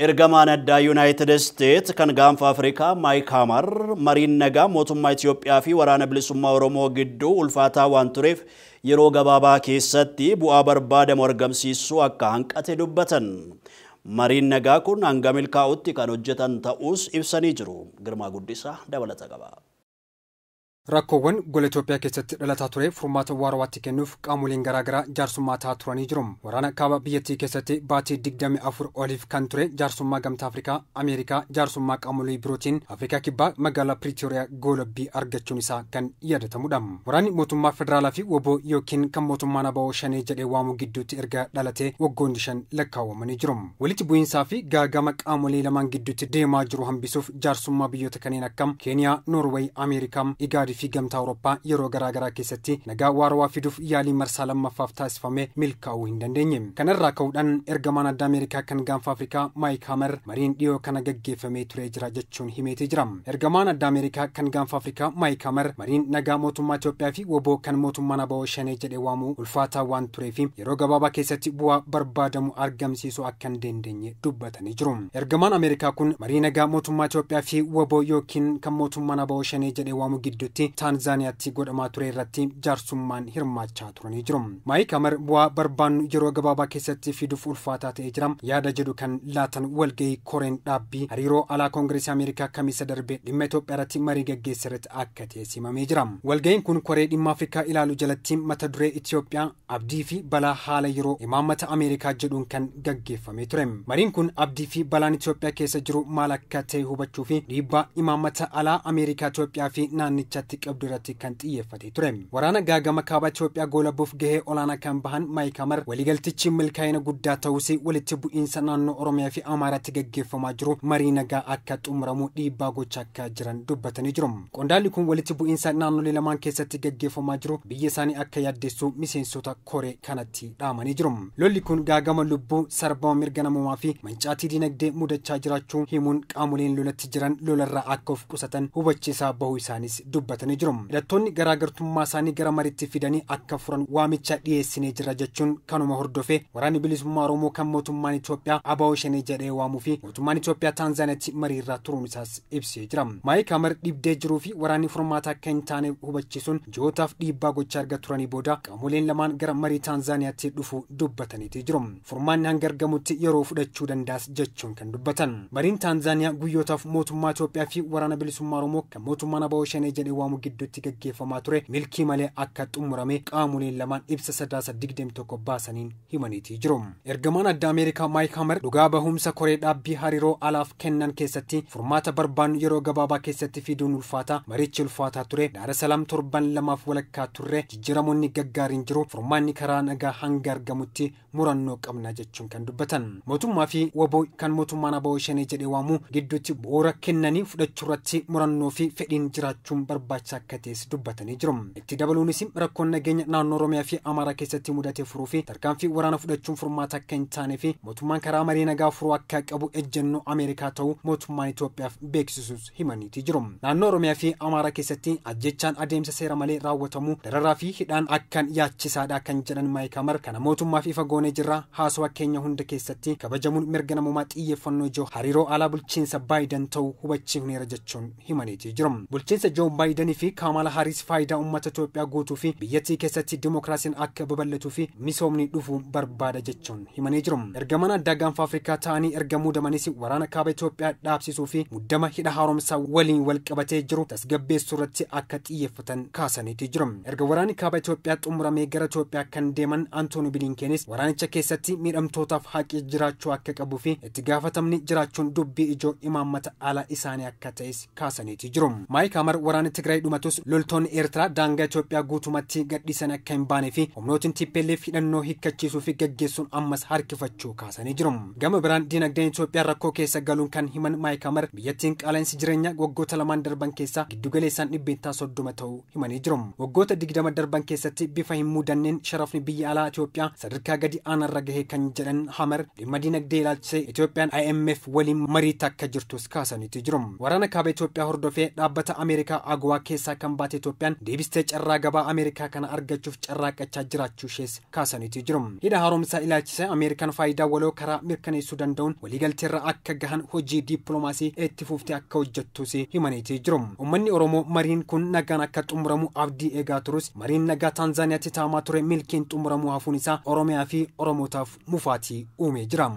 Ergamaan addaa Yuunaayitid Isteet kan gaanfa Afrikaa Maayik Hamar mariin nagaa mootummaa Itoophiyaa fi waraana bilisummaa Oromoo gidduu ulfaataa waan tureef yeroo gabaabaa keessatti bu'aa barbaadamu argamsiisuu akka hanqate dubbatan. Mariin nagaa kun hanga milkaa'utti kan hojjetan ta'us ibsanii jiru. Girmaa Guddisaa dabalata qaba. Rakkoowwan gola Itoophiyaa keessatti dhalataa ture furmaata waarawaatti kennuuf qaamoleen garaagaraa jaarsummaa ta'aa turanii jiru. Waraana kaaba biyyattii keessatti baatii 24 oliif kan ture jaarsummaa Gamtaa Afrikaa, Ameerikaa, jaarsummaa qaamolee birootiin Afrikaa Kibbaa magaalaa Piriitooriyaa goolabbii argachuun isaa kan yaadatamudha. Waraanni mootummaa federaalaa fi WBO yookiin kan mootummaan ABO Shanee jedhee waamu gidduutti erga dhalatee waggoonni 5 lakkaawwamanii jiru. Walitti bu'iinsaa fi gaagama qaamolee lamaan gidduutti deemaa jiru hambisuuf jaarsummaa biyyoota kanneen akka Keeniyaa, Noorweey, Ameerikaa, Igaadii fi Gamtaa Awurooppaa yeroo garaagaraa keessatti nagaa waarawaa fiduuf yaalii marsaa lammaffaaf taasifame milkaa'uu hin dandeenye. Kanarraa ka'uudhaan ergamaan addaa Ameerikaa kan gaanfa Afrikaa Maayik Hamar mariin dhiyoo kana gaggeeffamee turee jira jechuun himeetee jira. Ergamaan addaa Ameerikaa kan gaanfa Afrikaa Maayik Hamar mariin nagaa mootummaa Itoophiyaa fi WBO kan mootummaan ABO Shanee jedhee waamu ulfaataa waan tureef yeroo gabaabaa keessatti bu'aa barbaadamu argamsiisuu akka hin dandeenye dubbatanii jiru. Ergamaan Ameerikaa kun marii nagaa mootummaa Itoophiyaa fi WBO yookiin kan mootummaan ABO Shanee jedhee waamu gidduutti Taanzaaniyaatti godhamaa ture irratti jaarsummaan hirmaachaa turanii jiru. Maayik Hamar bu'aa barbaannu yeroo gabaabaa keessatti fiduuf ulfaataa ta'ee jira yaada jedhu kan laatan walgahii koreen dhaabbii hariiroo alaa Koongireesii Ameerikaa kamisa darbe dhimma Itoophiyaa irratti marii gaggeesse irratti akka ta'e simamee jira. Walgahiin kun koree dhimma Afrikaa ilaalu jalatti mata duree Itoophiyaa abdii fi balaa haala yeroo imaammata Ameerikaa jedhuun kan gaggeeffamee ture. Mariin kun abdii fi balaan Itoophiyaa keessa jiru maal akka ta'e hubachuu fi dhiibbaa imaammata alaa Ameerikaa Itoophiyaa fi naannichatti qabdu irratti kan xiyyeeffatee ture. Waraana gaagama kaaba Itoophiyaa goolabuuf gahee olaanaa kan bahan Maayik Hamar waliigaltichi milkaa'ina guddaa ta'us walitti bu'iinsa naannoo Oromiyaa fi Amaaraatti gaggeeffamaa jiru marii nagaa akka xumuramu dhiibbaa gochaa akka jiran dubbatanii jiru. Qondaalli kun walitti bu'iinsa naannolee lamaan keessatti gaggeeffamaa jiru biyya isaanii akka yaaddeessu miseensota koree kanatti dhaamanii jiru. Lolli kun gaagama lubbuu, sarbama mirga namoomaa fi mancaatii dinagdee mudachaa jiraachuu himuun qaamoleen lolatti jiran lolarraa akka of qusatan hubachiisaa bahuu isaanis dubbatanii jiru. Hidhattoonni garaagartummaa isaanii gara mariitti fidanii akka furan waamicha dhiyeessinee jira jechuun kanuma hordofee waraanni bilisummaa Oromoo kan mootummaan Itoophiyaa ABO Shanee jedhee waamuu fi mootummaan Itoophiyaa Taanzaaniyaatti mariirraa turuun isaas ibsee jira. Maayik Hamar dhibdee jiruu fi waraanni furmaata akka hin taane hubachiisuun ji'ootaaf dhiibbaa gochaa erga turanii booda qaamoleen lamaan gara marii Taanzaaniyaatti dhufu dubbataniitii jiru. Furmaanni hanga argamutti yeroo fudhachuu danda'as jechuun kan dubbatan. Mariin Taanzaaniyaa guyyootaaf mootummaa Itoophiyaa fi waraana bilisummaa Oromoo kan mootummaan ABO Shanee jedhee waamu gidduutti gaggeeffamaa ture milkii malee akka xumurame qaamoleen lamaan ibsa 9/21 baasaniin himaniitii jiru. Ergamaan addaa Ameerikaa Maayik Hamar dhugaa bahumsa koree dhaabbii hariiroo alaaf kennan keessatti furmaata barbaannu yeroo gabaabaa keessatti fiduun ulfaata marichi ulfaataa ture Daar Salaam torban lamaaf walakkaa turre jijjiiramoonni gaggaariin jiru furmaanni karaa nagaa hanga argamutti murannoo qabna jechuun kan dubbatan. Mootummaa fi WBO kan mootummaan ABO Shanee jedhee waamu gidduutti bu'uura kennanii fudhachuurratti murannoo fi fedhiin jiraachuun barbaachisaa akka ta'es dubbatanii jiru. Itti dabaluunis rakkoon nageenya naannoo Oromiyaa fi Amaaraa keessatti mudate furuu fi tarkaanfii waraana fudhachuun furmaata akka hin taane fi mootummaan karaa marii nagaa furuu akka qabu ejjennoo Ameerikaa ta'uu mootummaan Itoophiyaaf beeksisuus himaniitii jiru. Naannoo Oromiyaa fi Amaaraa keessatti ajjechaan adeemsa seera malee raawwatamu dararaa fi hidhaan akkaan yaachisaadha kan jedhan Maayik Hamar kana mootummaaf ifa goonee jirra haasawaa keenya hunda keessatti kabajamuun mirga namoomaa xiyyeeffannoo ijoo hariiroo alaa bulchiinsa Baayiden ta'uu hubachiifneera jechuun himaniitii jiru. Bulchiinsa Joo Baayiden fi Kaamala Haaris faayidaa uummata Itoophiyaa guutuu fi biyyattii keessatti dimookiraasiin akka babal'atuu fi misoomni dhufu barbaada jechuun himanii jiru. Ergamaan addaa gaanfa Afrikaa ta'anii erga muudamanis waraana kaaba Itoophiyaa dhaabsisuu fi muddama hidha haaromsaa waliin wal qabatee jiru tasgabbeessuu irratti akka xiyyeeffatan kaasaniitii jiru. Erga waraanni kaaba Itoophiyaa xumuramee gara Itoophiyaa kan deeman Antooni Bilinkeenis waraanicha keessatti miidhamtootaaf haqi jiraachuu akka qabuu fi itti gaafatamni jiraachuun dubbii ijoo imaammata alaa isaanii akka ta'es kaasaniitii jiru. Maayik Hamar waraanni Tigraay dhumatus loltoonni Eertiraa daangaa Itoophiyaa guutumatti gadhiisan akka hin baane fi humnootiin TPLF hidhannoo hiikkachiisuu fi gaggeessuun ammas harkifachuu kaasanii jiru. Gama biraan dinagdeen Itoophiyaa rakkoo keessa galuun kan himan Maayik Hamar biyyattiin qaala'insi jireenyaa waggoota lamaan darban keessaa giddugaleessaan 30% ta'uu himanii jiru. Waggoota 20 darban keessatti bifa hin mudanneen sharafni biyya alaa Itoophiyaa sadarkaa gadi aanaarra gahee kan jedhan Hamar dhimma dinagdee ilaalchisee Itoophiyaan IMF waliin marii takka jirtus kaasaniitii jiru. Waraana kaaba Itoophiyaa hordofee dhaabbata Ameerikaa AGOA keessaa kan baate Itoophiyaan deebistee carraa gabaa Ameerikaa kana argachuuf carraaqqachaa jiraachuu ishees kaasaniitii jiru. Hidha haaromsaa ilaalchisee Ameerikaan faayidaa waloo karaa mirkaneessuu danda'uun waliigalteerra akka gahan hojii dippiloomaasii itti fuftee akka hojjettus himaniitii jiru. Uummanni Oromoo mariin kun nagaan akka xumuramu abdii eegaa turus mariin nagaa Taanzaaniyaatti taa'amaa ture milkiin xumuramuu hafuun isaa Oromiyaa fi Oromootaaf mufaatii uumee jira.